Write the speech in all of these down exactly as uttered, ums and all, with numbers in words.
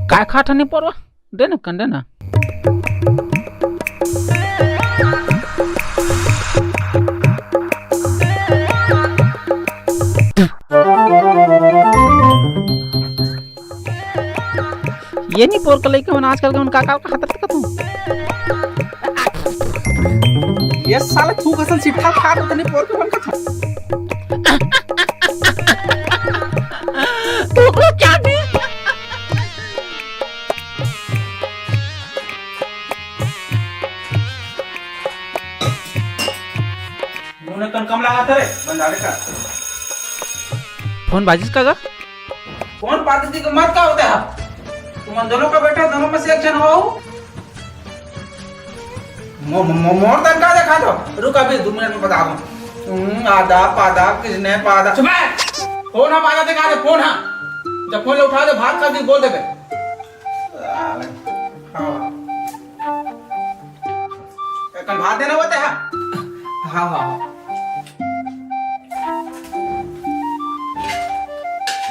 काय खात हनी पोरवा? दे ना, कन दे ना। ये नहीं पोर के लइका मन आजकल के मन का का खातर तक तू। ये साले तू कसन सिट्ठा खा तो तनी पोर के मन का था। तू को क्या दी? मुंह ने कन कम लगा था रे, बंदारे का। फोन बाजिस का गा? फोन पाती थी कि मत का होता है? तुम दोनों का बेटा, दोनों में से एक जन हो। मो-, मो-, मो-, मोर तन का देखा तो? रुक, अभी दो मिनट में बता दूं। हम्म, आदा, पादा, किसने पादा? चुप है। फोन हा, पादा देखा दे, फोन हा। जब फोन उठा दे, भात खा दी, बोल दे बे। साले। हाँ। कल भात देना होता है? हाँ, हाँ, हाँ।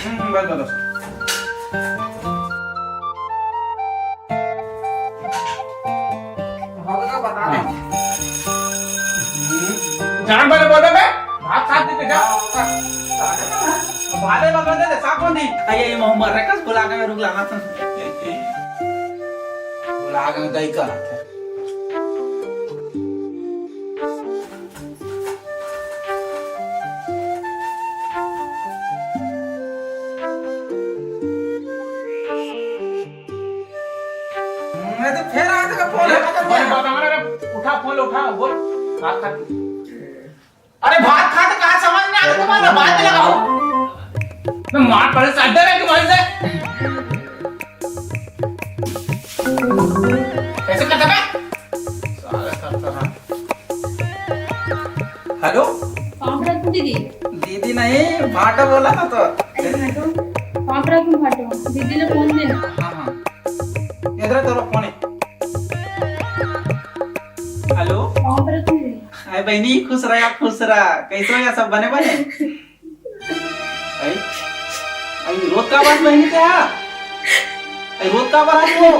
हम्म, बस, बस, बस। हाँ, तो बता दे। हाँ। हम्म। जान वाले बोल दे बे, भात खा दे जा। भाले बता दे, साफ होनी। अरे, ये मोहम्मद रखस बुला के रुक लाना था। बुला के दई का। मैं तो फेर आया था, फोन अरे, लगा था। अरे, बता ना रे, उठा, फोन उठा, बोल। भात खा। अरे, भात खा तो कहा समझ में आ रहा तुम्हारा? बात नहीं लगाओ। मैं मार पड़े साथ दे रहे तुम्हारे से। कैसे करता बे? साला करता रहा। हेलो? पाँव परत हूँ दीदी। दीदी नहीं, भाटा बोला था तो। अरे भाटो, पाँव परत हूँ भाटो, दीदी ने फोन देना। हाँ, हाँ। इधर करो फोन है। हेलो? पाँव परत हूँ दीदी। अरे बहनी, खुश रहा, खुश रहा। कैसे हो या सब बने बने? आई, आई, रोत का बात बहनी ते हा? आई, रोत का बात हो?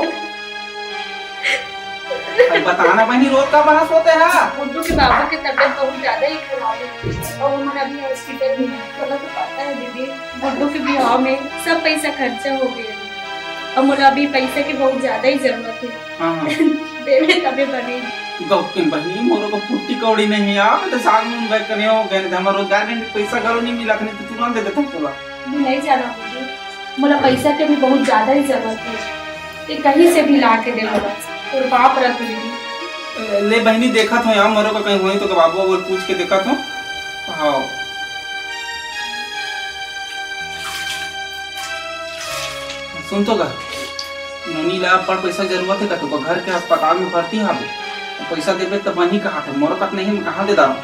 आई, बताना बहनी, रोत का बात होते हा? गुड्डू के बाबा की तबीयत बहुत ज्यादा ही खराब है और वो हमारा अभी हॉस्पिटल में है। बोला तो पता है दीदी, गुड्डू के बिहाव में सब पैसा खर्चा हो गया है और मोला अभी पैसा की बहुत ज्यादा ही जरूरत है। हाँ, हाँ। देवे तबे बने। गौकिन बहनी, मोरो को फुट्टी कौड़ी नहीं है, आप तो साग नून बैग करने हो गए, तो हमारा रोजगार में पैसा घरो नहीं मिला, नहीं तो तुरंत दे देता तोला। अभी नहीं जाना दीदी, मोला पैसा के भी बहुत ज्यादा ही जरूरत है, ते कहीं से भी ला के दे मोला, तोर पाँव परत हूँ दीदी। ए, ले बहनी, देखत हो यार, मोरो का कहीं होई तो के बाबू वो पूछ के देखत हो। हाँ। सुन तो गा, नोनी ला अब्बड़ पैसा जरूरत है का, तो घर के अस्पताल में भर्ती हावे। पैसा देबे त बनी कहा थे, मोरो कत नहीं, मैं कहाँ दे दाऊँ?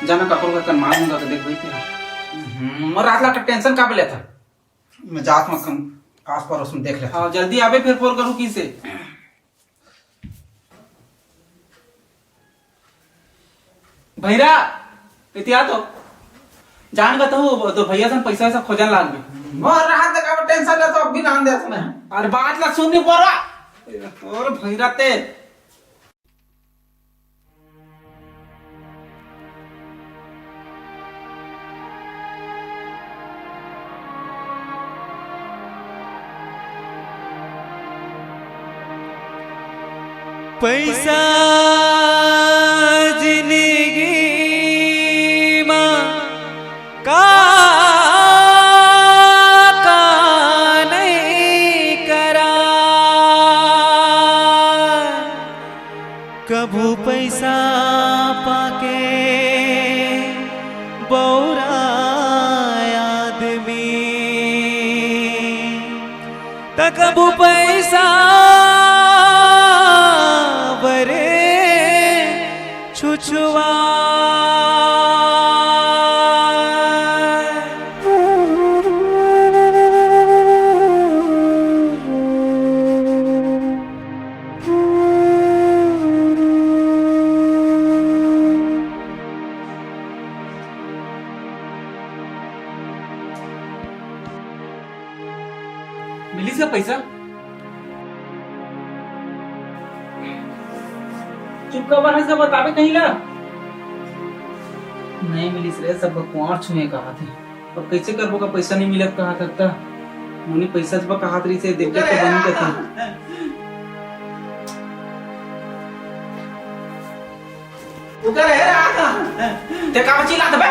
जाना काकरो का कन मांगूंगा के देख बैठे हा। हम्म, मोर रात ला टेंशन का लेता? मैं जात में कम आस पड़ोस में देख लेता। हाँ, जल्दी आबे, फिर फोन करूँ किसे। भैरा, इतिया तो जान का तो, तो भैया सन पैसा वैसा खोजन लाग गए। मोर रहा तक अब टेंशन ले तो अब भी नाम दे सुने। अरे बात ला सुन नहीं पा रहा। और भैरा ते पैसा जिंदगी मा का, का नहीं करा। कभू पैसा पाके बौराय आदमी, त कभू पैसा बरे मिलिस का पैसा? चुप काबर हस गा, बताबे कहीं ला। नहीं मिलिस रे, सब कुआर छुए कहा थे। अब कैसे करबो का, पैसा नहीं मिलत कहा था त। मुनी पैसा सब कहा रही से, देख के तो बनी कथी। उकर है रा। ते का चिल्लात बे?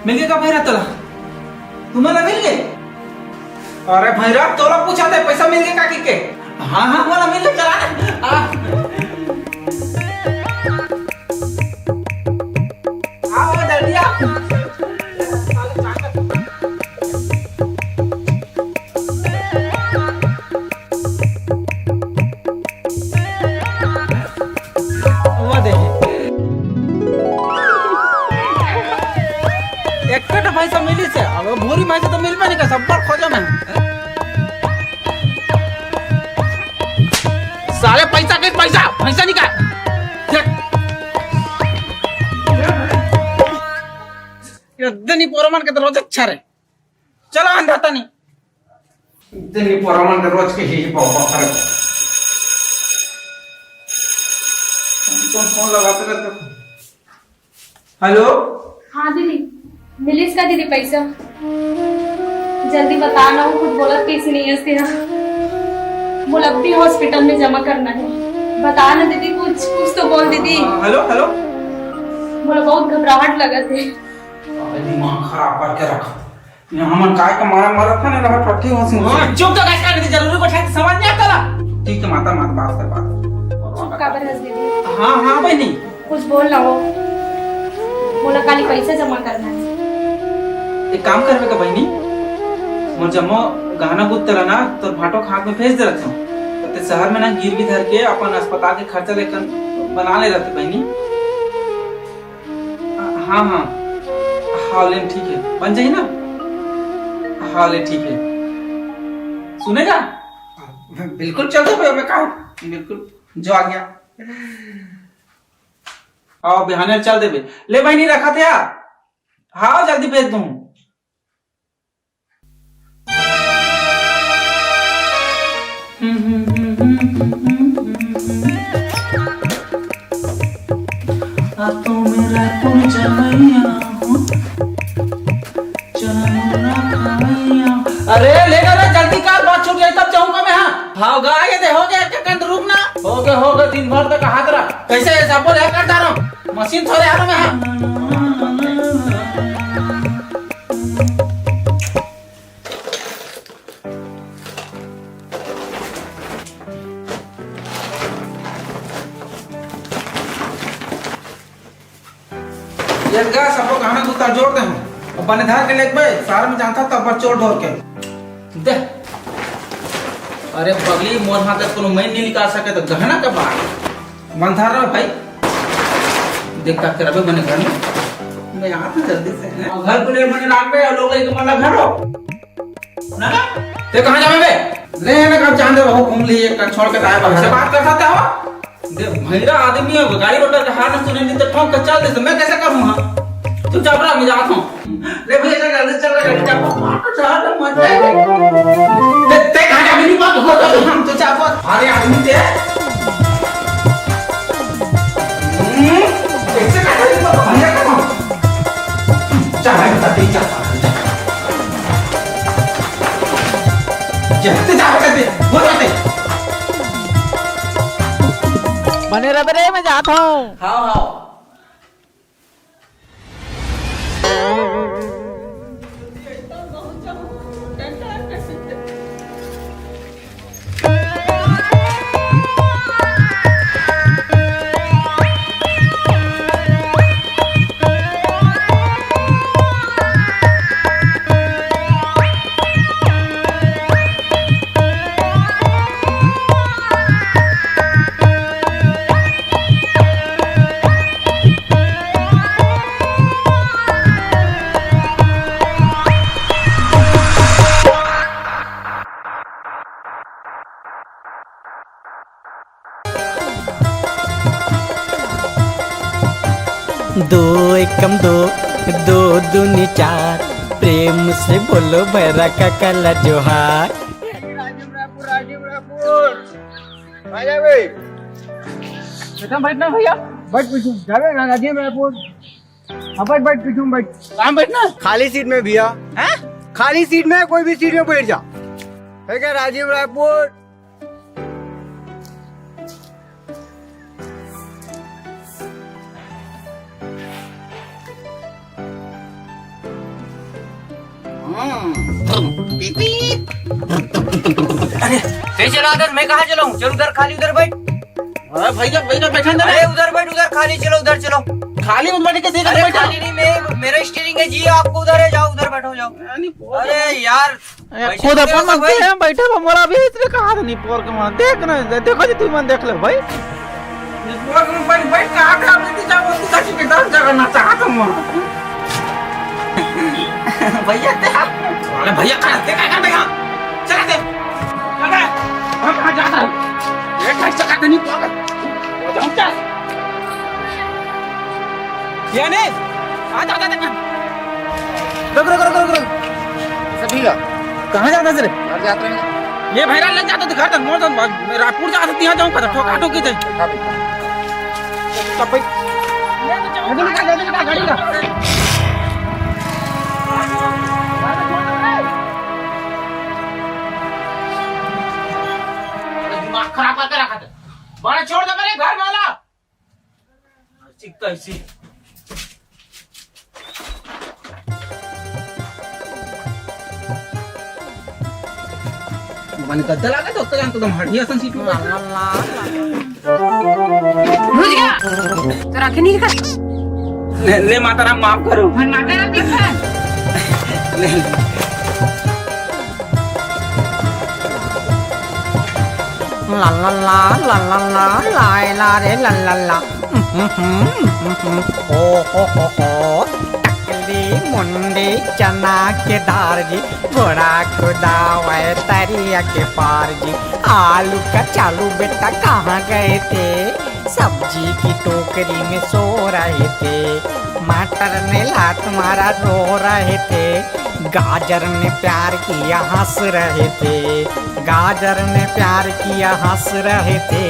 मिल गे का भैरा तोला? तुम्हारा मिल गे? अरे भैरा, तोला पूछा थे, पैसा मिल गे का कि के? हाँ, हाँ, मोला मिल गे, चला ना। आ। आओ, जल्दी आओ। वो दे। एक तो भैंसा मिली से, अब भूरी भैंसा तो मिल पानी का, सब पर खोजो मैं। साले पैसा के पैसा, भैंसा निकाल। देख। ये दिन ही पोरमन के तो रोज अच्छा रे। चलो अंधा तनी। दिन ही पोरमन के रोज के ही पापा फरक। कौन फोन लगाते रहते हो? हेलो। हाँ दीदी, मिलिस का दीदी पैसा? जल्दी बता ना, वो कुछ बोलत कैसे नहीं है इसके यहाँ। मोला अभी हॉस्पिटल में जमा करना है। बता ना दीदी, कुछ कुछ तो बोल दीदी। हाँ, हेलो हेलो। मोला बहुत घबराहट लगत है। अबे दिमाग खराब करके रखा। ये हमन काय का मारा मरत हन, एला ठट्ठी होसी होसी। हाँ, चुप तो गाइस कर दे, जरूरी को ठाक समझ नहीं आता ला। ठीक है माता, माता बात कर बात। चुप काबर हस दीदी? हाँ, हाँ बहिनी। कुछ बोल ना हो। मोला काली पैसा जमा करना है। एक काम करबे का बहिनी, मोर जम्मो गहना गुत्ता ला ना तोर भाटो खाक में भेज दे रहते हूँ। तो ते शहर में ना गिरवी धर के अपन अस्पताल के खर्चा लेकर बना ले रहते बहिनी। हाँ, हाँ। हाँ, ले ठीक है। बन जाही ना? हाँ, ले ठीक है। सुनेगा? बिल्कुल चल देबे, मैं कहूँ। बिल्कुल। जो आ गया। आओ, बिहाने चल देबे। ले बहिनी, रखा थे यार। हाँ, जल्दी भेज दूँ। आ तो मेरा कुल जवैया हो, चना मुन्ना खवैया। अरे ले ना रे, जल्दी कर, बात छूट जाए तब जाऊंगा मैं। हाँ, हाँ गा, ये दे हो गया, एक सेकंड रुक ना। हो गया, हो गया, दिन भर तक हाथ रहा। कैसे ऐसा बोल, है करता रहा, मशीन थोड़े हाथ में। हाँ। ये गा, सबो गहना गुत्ता जोर दे हूँ। अब बने धार के लेके भाई, सारे में जानता तब बस चोर ढोर के। दे। अरे पगली, मोर हाथ से कोनो मैं नहीं निकाल सके तो गहना का बात। मन धार रहा भाई। देख का करबे बने घर में। मैं आता जल्दी से, हैं? और घर को ले बने राख बे, और लोग लेके मन ला घर हो। ना, ना। ते कहाँ जावे बे? ले ना, कब जान दे, बहुत घूम लिए, एक छोड़ के आए बाहर। से बात कर सकते हो? दे, भैरा आदमी है, गाड़ी रोटा के हाथ में सुने नहीं तो ठोक के चल दे, तो मैं कैसे करूँ, हाँ? तू चुप रह, मैं जाता हूँ। ले भैया, चल, जल्दी चल, गाड़ी चापा, मार तो चाह दे, मत दे। ते, ते कहाँ जावे? नहीं, बात हो तो हम तो चापा, भारी आदमी ते। हम्म, कैसे कहाँ जावे? तो भैया कहाँ? चल, भाई, चल, चल, चल, चल। जल्दी जा, जल्दी, बोल जल्दी। बने रह रे, मैं जात हूँ। हाँ, हाँ। दो एकम दो, दो दूनी चार, प्रेम से बोलो भैरा काका ला जोहार। राजीव रायपुर, राजीव रायपुर। आ जा बे। बेटा, बैठ ना भैया। बैठ पीछू। जाबे ना राजीव रायपुर। हाँ, बैठ, बैठ, पीछू में बैठ। कहाँ बैठना? खाली सीट में भैया। हैं? खाली सीट में, कोई भी सीट में बैठ जा। ठीक है, राजीव रायपुर। अरे, तेज चला दस, मैं कहाँ चलाऊं? चल उधर, खाली उधर बैठ। अरे भैया, भैया, बैठा ना। अरे उधर बैठ, उधर खाली, चलो उधर चलो। खाली मत बैठ के, सीधा अरे बैठा। खाली नहीं, मैं, मेरा स्टीयरिंग है जी, आपको उधर है, जाओ उधर बैठो, जाओ। अरे नहीं, अरे यार, अरे, बैठे खुद तो अपन हो मन भाई। से हम बैठे, मोला अभी इसने कहा था नहीं पोर के मन देख ना, देखो जी, तुम मन देख लो भाई। इस पोर के मन बैठ, बैठ, कहा था, अभी तो जाओ, उसकी चाची के दस जगह ना चाहता हूँ। भैया, ते आप। अरे भैया, खड़ा, ते क्या कर देगा? चला दे। चला दे। हम कहाँ जाता है? ये कैसे करते नहीं, तो हो जाऊँ क्या? ये नहीं। आ जा, आ जा, आ जा। रुक, रुक, रुक, रुक, रुक। सभी का। कहाँ जाता है रे? घर जाता है। ये भैरा ले जाता तो घर तक मोड़ दन, मैं रायपुर जाता तो यहाँ जाऊँ, कदम ठोका ठोकी थे। हाँ, बिल्कुल। तब भाई, जल्दी निकाल, जल्दी निकाल, गाड़ी का। दिमाग खराब करके रखा था। बड़ा छोड़ दे मेरे घर वाला। चिकता इसी। मन गद्दा लागे तो उसका जान तो तुम हटिया सन सीट में। घुस गया। तो रखे नहीं कर। ले, ले माता राम माफ करो। मन माता राम के है। ले, ले। ला ला ला, ला ला ला, लाए ला रे ला ला ला। ओ हो हो हो। टकली मुंडी चना के दार जी, घोड़ा कुदावे तरिया के पार जी। आलू का चालू बेटा कहाँ गए थे? सब्जी की टोकरी में सो रहे थे। मटर ने लात मारा रो रहे थे। गाजर ने प्यार किया हंस रहे थे। गाजर ने प्यार किया हंस रहे थे।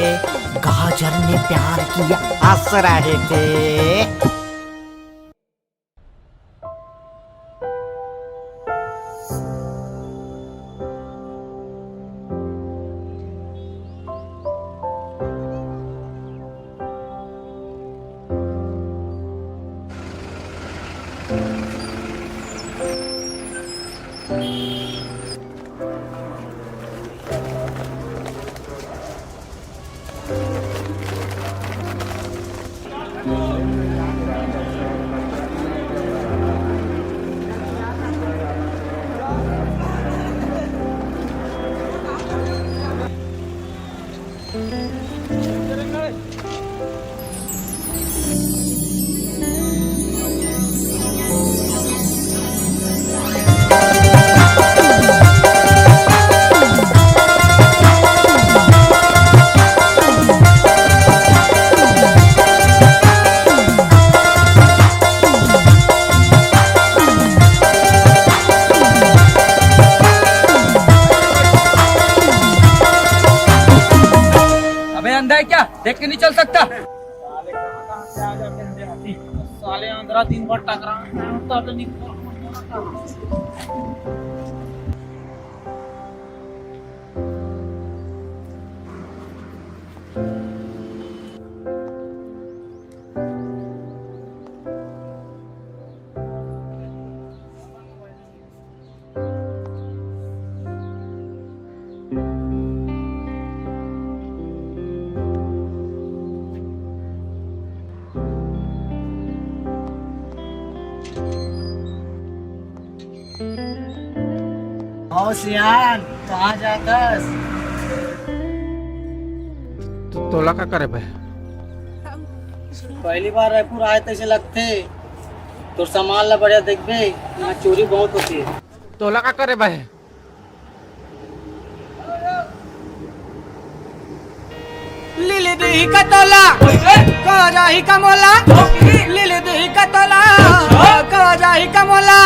गाजर ने प्यार किया हंस रहे थे। अबे अंधा है क्या? देख के नहीं चल सकता? साले कहाँ कहाँ से आ जाते हैं देहाती। साले आंध्रा दिन भर टकराते हैं, तो निकल। ओ सियान, कहाँ जातस? तो, तोला का करे भाई? पहली बार रायपुर आए तैसे लगथे। तोर सामान ला बढ़िया देखबे, यहाँ चोरी बहुत होथे। तोला का करे भाई? लीले देही का तोला, को जाही का मोला। लीले देही का तोला, को जाही का मोला।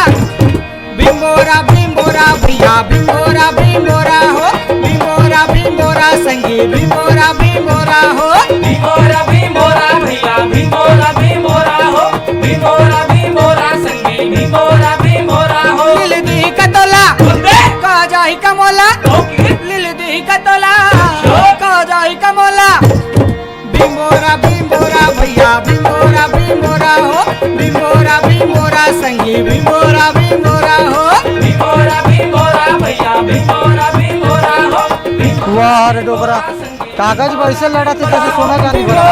संगी भिंभोरा भिंभोरा हो। भिंभोरा भिंभोरा भैया, भिंभोरा भिंभोरा हो। भिंभोरा भिंभोरा संगी भिंभोरा भिंभोरा हो। लील दिही का तोला, बोल बे। का जाही का मोला। ओके। लील दिही का तोला, का जाही का मोला। भिंभोरा भिंभोरा भैया, भिंभोरा भिंभोरा हो। भिंभोरा भिंभोरा संगी भिंभोरा भिंभोरा हो। भिंभोरा भिंभोरा भैया, भिंभोरा भिंभोरा हो। वाह रे डोकरा, कागज वइसे लड़त हे जइसे सोना चांदी बड़ा।